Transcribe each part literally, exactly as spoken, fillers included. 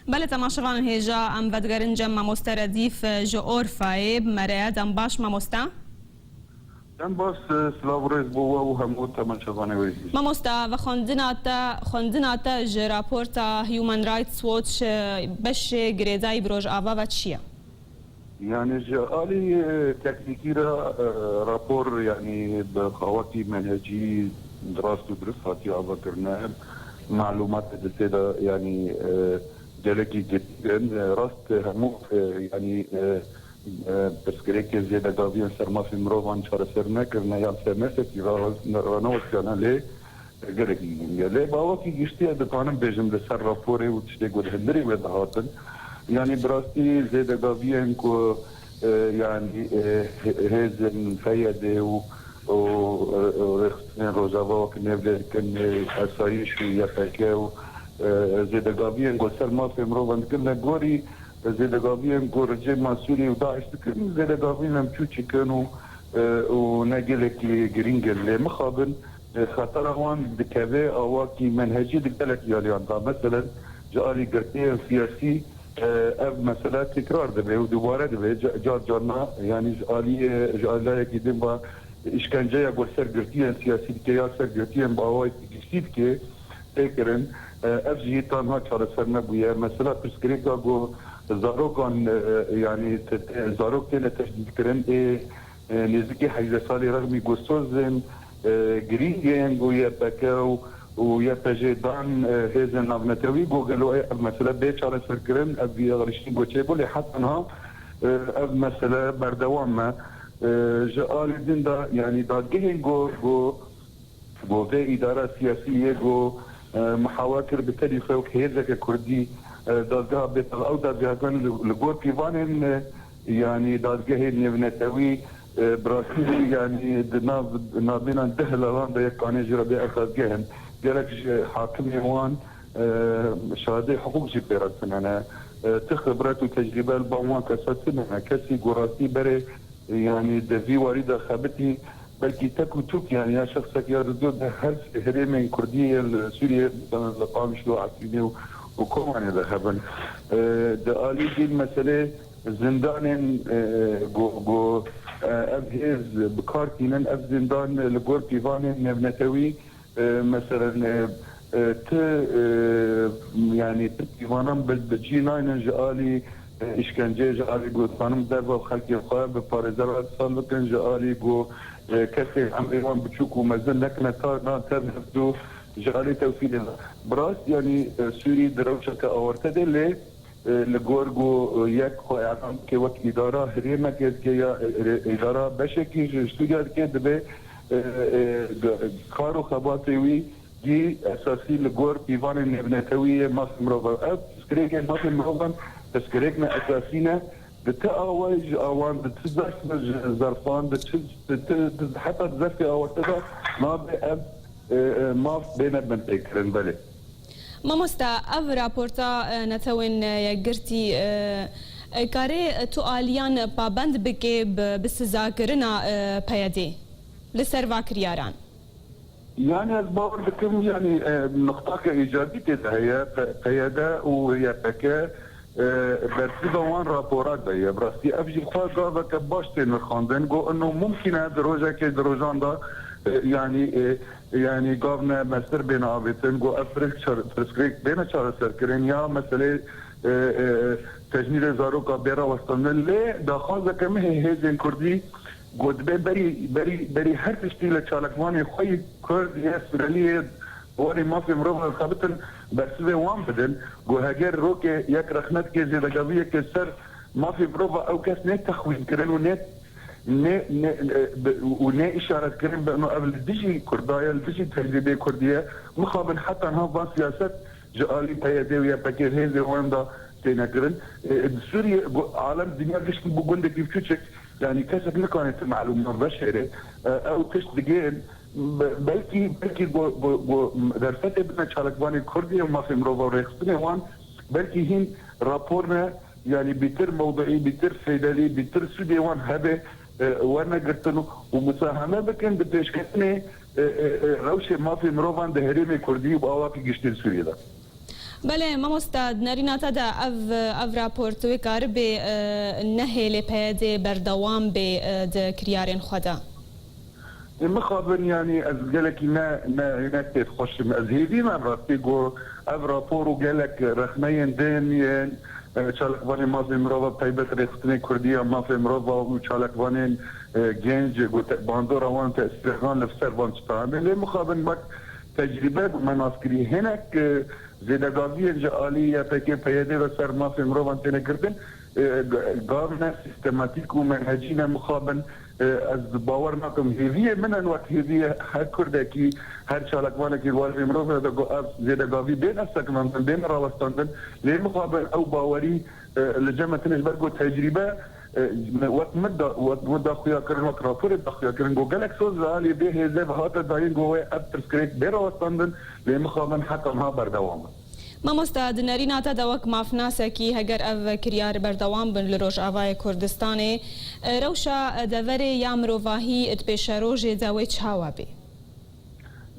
Belê, temaşevanên hêja, em vedigerin cem mamoste Redîf ji Orfayê. Bi me re ye, dem baş mamoste. Dem baş, silav û rêz bo we û hemû temaşevanê wê jî. Mamoste, vexwendina te, xwendina te ji raporta Human Rights Watch, e, beşê girêdayî bi Rojava ve çi ye? Yani ji alî, e, teknîkî re, e, rapor, yani bi awakî menhecî rast û dirust hatiye avakirine. Malûmat di tê de, yani, e, gelekî girîng in. E, rast hemû, e, yani, e, e, pirsgirêkên zêdegaviyên ser mafê mirovan çareser nekirine yan ser nesekî ra-, ranewestiyane lê gelekî girîng e. Lê bi awakî giştî ez dikanim bêjim li ser raporê û tiştê ku di hundirê wê dihatin. Yanî bi rastî zêdegaviyên ku, e, yanî, e, hê-, hêzên P Y D û, û, e, rêxistinên Rojava wek nêvlê dikin, e, Esayîş û Y P G û, e, zêdegaviyên ku ser mafê mirovan dikin, li gorî zêdegaviyên ku rejîma Sûriyê û DAIŞ dikin, zêdegaviyên em çûçik in û, e, û ne gelekî girîng in. Lê mixabin, e, xetera wan dikeve awakî menhecî di gelek aliyan de. Meselen, ji alî girtiyên siyasî, e, ev mesele tekrar dibe û dubare dibe. Ca-, car carna, yanî ji alî, e, ji alayekî din ve îşkenceya ku ser girtiyên siyasî dike ya ser girtiyên bi awayekî giştî dike, tê kirin. E, ev jî tanha çareser nebûye. Mesela pirsgirêka ku zarokan, e, e, yanî te-, te-, zarok têne tehdîtkirin, ê, e, nêzîkî heyde salî rexmî ku soz in, e, girîng in ku Y P G û, û Y P G dan, e, hêzên navnetewî ku gelo ê ev mesele bê çareserkirin, ev vî riştî ku çêbû, lê heta niha, e, ev mesele berdewam e. E, ji alî din de, yanî dadgehên ku, ku Ku vê îdara siyasî yê ku, e, mihawa kir bi tevî xwe wek hêzeke kurdî, e, dadgeha bêtal, ew dadgeha kan li, li gor pîvanên, e, yanî dadgehên nêvnetewî, e, bi rastî, yanî di nav, navbênan deh helalan de yek kanê jî re bê ev dadgeh in. Gelek ji hakimê wan, e, şahidê hiqûq jî pê re tune ne. E, ti xibret û tecrîbe li ban wan kesa tune ne. Kesî ku rastî berê Yanî di vî warî de xebitî belkî tek û tûk, yanî ya şexsek ya di du de her herêmên kurdî yên li Sûriyê, mesela li Qamişlo, Efrînê û, û Kobanê de hebin. E, di alî din meselê zindanên, e, ku, ku, e, ev hêz bi kar tînin, ev zindan li gor pîvanên nêvnetewî E, meselen, e, e, ti, e, yanî ti pîvanan bi, bi cî naynin ji alî, e, îşkenceyê, ji alî gotanin derve xelkê xwe bi parêzer re sal bikin, ji alî ku, e, kesên emrê wan biçûk û mezin nekine ta nan tev hevdû, ji alî tewfîrê ve. Bi rast, yanî, e, Sûrî di rewşeke awarte de lê, e, li gor ku, e, yek xwe elan dike wek îdara herêmekê dike ya, e, e, îdara beşekî ji Sûriya dike, dibe, e, e, g-, kar û xebatê wî dî esasî li gor pîvanên nêvnetewî yê mafê mirovan. Ev pirsgirêkên mafê mirovan pirsgirêkne esasî ne. Di ti awayê ji awan, di ti zerf ji zerfan, di çi, di ti, di, heta di zerfê awarte de nabe ev, e, e, maf bêne binpêkirin. Belê. Mamoste, ev raporta, e, Netewên, e, Yekgirtî, e, e, karê tu aliyan pabend bike bi, bi sizakirina, e, P Y D li ser va kiryaran? Yani ez bawer dikim, yani, e, nuqtake îcabî tê de heye, P-, P Y D û Y P G, e, bersiva wan rapora de ye. Bi rastî ev jî xwe gaveke baş tê nirxandin, ku ino mumkîn e di rojekê, di rojan de, e, yani, e, Yanî gavne mestir bêne avêtin, ku ev pirsgirêk çar-, pirsgirêk bêne çareserkirin ya meselê, e, e, tecnîdê zaroka bê rawestandin. Lê daxwazeke min hê hêzên kurdî ku dibe berî, berî, berî her tiştî li çalakvanê xwe yî kurd yê Sûrelî yê warê mafê mirovan xebitin, bersivê wan bidin. Ku heger rokê yek rexnetke zêdegaviyeke ser mafê mirova ew kes nê texwîn kirin û nê ne, ne, e, bi, û ne îşaret kirin bi ino ev li dijî Kurda ye, li dijî tecrîbê Kurdî ye. Mixabin heta niha van siyaset ji alî P Y D û Y P G hêzê wan de têne kirin. E, e, di Sûriyê, gu-, alem dinya giştî bû gundekî biçûçik, yanî kesek nikane ti malûman veşêre. E, ew tişt digên, be-, belkî, belkî gu-, gu-, gu-, derfetê bine çalakvanê Kurdî û mafê mirova û rêxistinê wan, belkî hîn rapor ne, Yanî bîtir mewduî, bîtir feydalî, bîtir sûdê wan hebe, e, werne girtin û musaheme bikin di pêşketinê, e, e, e, rewşê mafê mirovan di herêmê Kurdî û bi awakî giştî li Sûriyê de. Belê, mamosta, di nerîna te de ev, ev rapor tu wê karibê, e, nehêlê P Y D berdewam bê, e, di kiryarên xwe de? Ê, mixabin, yanî ez gelekî ne, ne, ne têdxweş im. Ez hêvî me rastî ku ev rapor û gelek rexneyên din yên, e, çalakvanên mafê mirova, taybet rêxistinên kurdî ya mafê mirova û çalakvanên, e, genc ku te-, bandora wan tesîrê xan li ser van tişta hene. Lê mixabin wek tecrîbe ku me nas kirî. Hinek, e, zêdegaviyên ji alî Y P G P Y D ve ser mafê mirovan têne girtin, e, g-, gav ne sîstematîk û menhecî ne mixabin. E, ez bawer nakim. Hêviyê min in wek hêviyê her Kurdekî, her çalakvanekî li warê mirovan de ku ev zêdegavî bêne sekinandin, bêne rawestandin. Lê mixabin ew bawerî, e, li cem me tune ji ber ku tecrîbe, e, wek min da, wek min daxuya kirin, wek raporê daxuya kirin ku gelek soz li alî vê hêzê ve hate dayîn ku wê ev pirsgirêk bê rawestandin, lê mixabin heta niha berdewam in. Mamosta, di nerîna te de wek mafnasekî, heger ev kiryar berdewam bin li Rojavayê Kurdistanê, e, rewşa, e, deverê ya mirovahî di pêşerojê de wê çawa bê?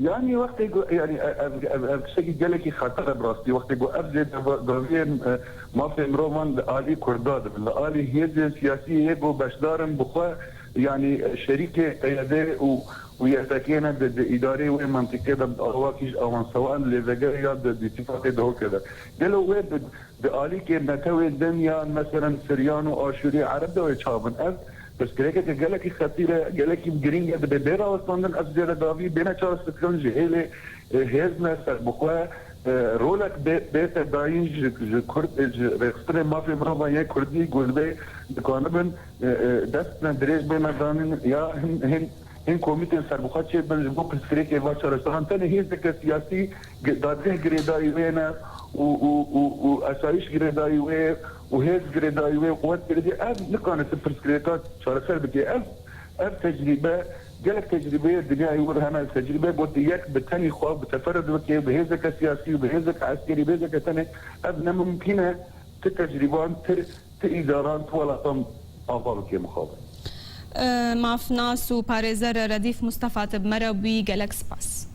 Yanî wextê ku, yanî ev, ev, ev tiştekî gelekî xeter e bi rastî. Wextê ku ev zêdegaviyên, e, mafê mirovan li alî Kurda dibin, li alî hêzên siyasî yê ku beşdar in bi xwe, yanî şerîkê P Y D û, û Y P G ne di, di îdareyê wê mentiqê de, bi awakî ji awansewan lêvegere ya di, di Îtîfaqê Dihokê de. Gelo wê bi, di alîkê netewên din yan, meselen, Siryan û Aşûrî, Ereb de wê çawa bin? Ev pirsgirêkeke gelekî xetîr e, gelekî girîng e, dibê bê rawestandin, ev zêdegavî bêne çareserkirin, ji hêlê, e, hêz ne serbixwe, e, rolek bê, bête dayîn ji, ji Kurd, e, ji rêxistinê mafê mirovan yê Kurdî ku dibê dikanibin, e, e, dest ne dirêj bêne danin ya hin, hin, hin komîtên serbixwe çêbin ji bo pirsgirêkê va çareseran. Tenê hêzeke siyasî gi-, dadgeh girêdayî wê ne û, û, û, û asayiş girêdayî wê û hêz girêdayî wê û quwet girêdayî, ev nikane ti pirsgirêka çareser bike. Ev, ev tecrîbe, gelek tecrîbeyê dinyayê wir hene, tecrîbe got yek bi tenî xwe, bi teferrud wekê, bi hêzeke siyasî û bi hêzeke eskerî, bi hêzeke tenê, ev ne mimkîn e. Ti tecrîban, ti, ti îdaran, ti welatan ava bike mixabin. E, mafnas û parêzer Redîf Mustafa, tu bi me re bûyî, gelek spas.